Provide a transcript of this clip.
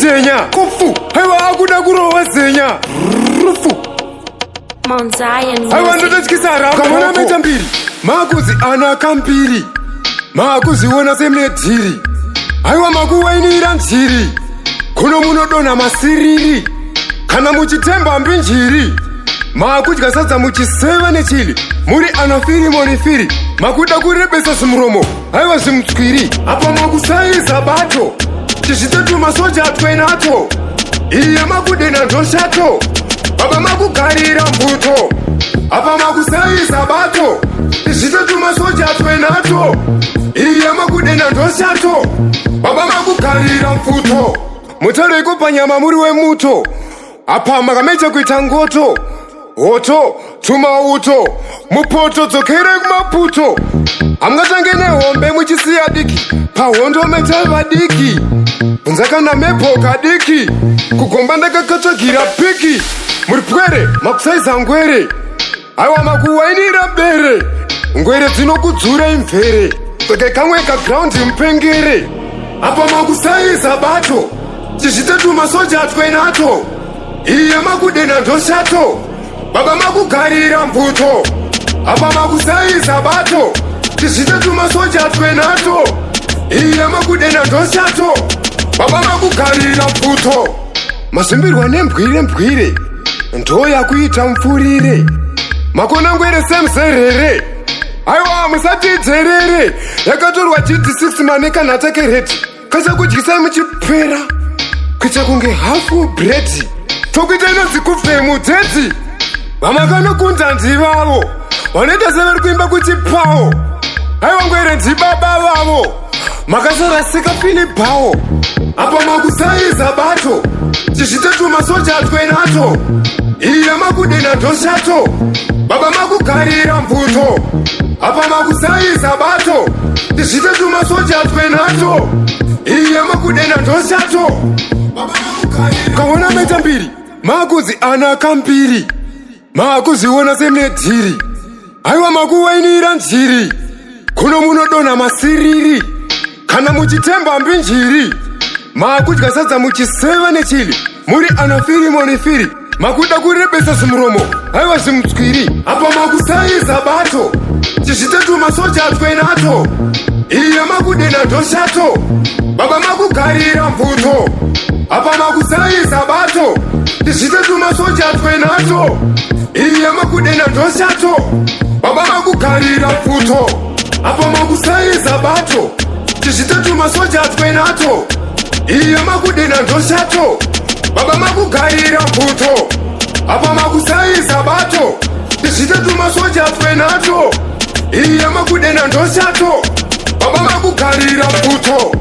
Injenya kofu, haiwa akuda kurova zenya rufu. Mount Zion Haiwa Music. ndototyisa raukamona maita mbiri, makuzi ana kambiri, makuziona semune dhiri. Haiwa makuwainira njiri, kuno munodonha masiriri kana muchitemba mbinjiri. Maakudya sadza muchiseva nechili, muri ana firimoni firi. Makuda kurebesa zimuromo, haiwa zimutswiri. Apa makusaiza bato, tizvitetu masoja twenato. Iye makudena ndoshato, baba makugarira mbuto. Apa makusaiza bato, tizvitetu masoja twenato. Iye makudena ndoshato, baba makugarira mfuto. Mutareko panyama muri wemuto, apa makamecha kuita ngoto hoto tumauto mupoto. Dzokere kumaputo, hamungatange nehombe muchisiya diki. Pahondo meta vadiki, bvunza kana mepo kadiki. Kugomba ndakakatsvagira piki. Muri pwere, makusaiza ngwere. Aiwa makuwainira bere, ngwere dzinokudzura imvere. Saka kamwe kagraundi mupengere. Apa makusaiza bato, tizvitetu masoja twenato. Iye makudena ndoshato, baba makugarira mvuto. Apa makusaiza bato, tizvitetu masoja twenato. Iye makudena ndoshato, baba makugarira mvuto. Mazimbirwa nembwire mbwire, ndoyakuita mupfurire. Makona ngwere semuzerere, aiwa musatidzerere. Yakatorwa GD6 mane kana takereti kachakudyisai muchipera kuita kunge hafu bhredhi. Tokuita inonzi kufemu dzedzi. Vamakanokunda ndivavo vanoita sevari kuimba kuchipawo. Aiwa ngwere ndibaba vavo, makasorasika filibhawo. Apa makusaiza bato, tizvitetu masoja twenato. Iye makudena ndoshato, baba makugarira mvuto. Apa makusaiza bato, tizvitetu masoja twenato. Iye makudena ndoshato, baba makugarira. Kaona maita mbiri, makuzi ana kambiri, makuziona semune dhiri. Aiwa makuwainira njiri, kuno munodonha masiriri kana muchitemba mbinjiri. Maakudya sadza muchiseva nechili, muri ana firimoni firi. Makuda kurebesa zimuromo, aiwa zimutswiri. Apa makusaiza bato, tizvitetu masoja twenato. Iye makudena ndoshato, baba makugarira mvuto. Apa makusaiza bato, tizvitetu masoja twenato. Iye makudena ndoshato, baba makugarira mvuto. Apa makusaiza bato, tizvitetu masoja twenato. Iye makudena ndoshato, baba makugarira mvuto. Apa makusaiza bato, tizvitetu masoja twenato. Iye makudena ndoshato, baba makugarira mvuto.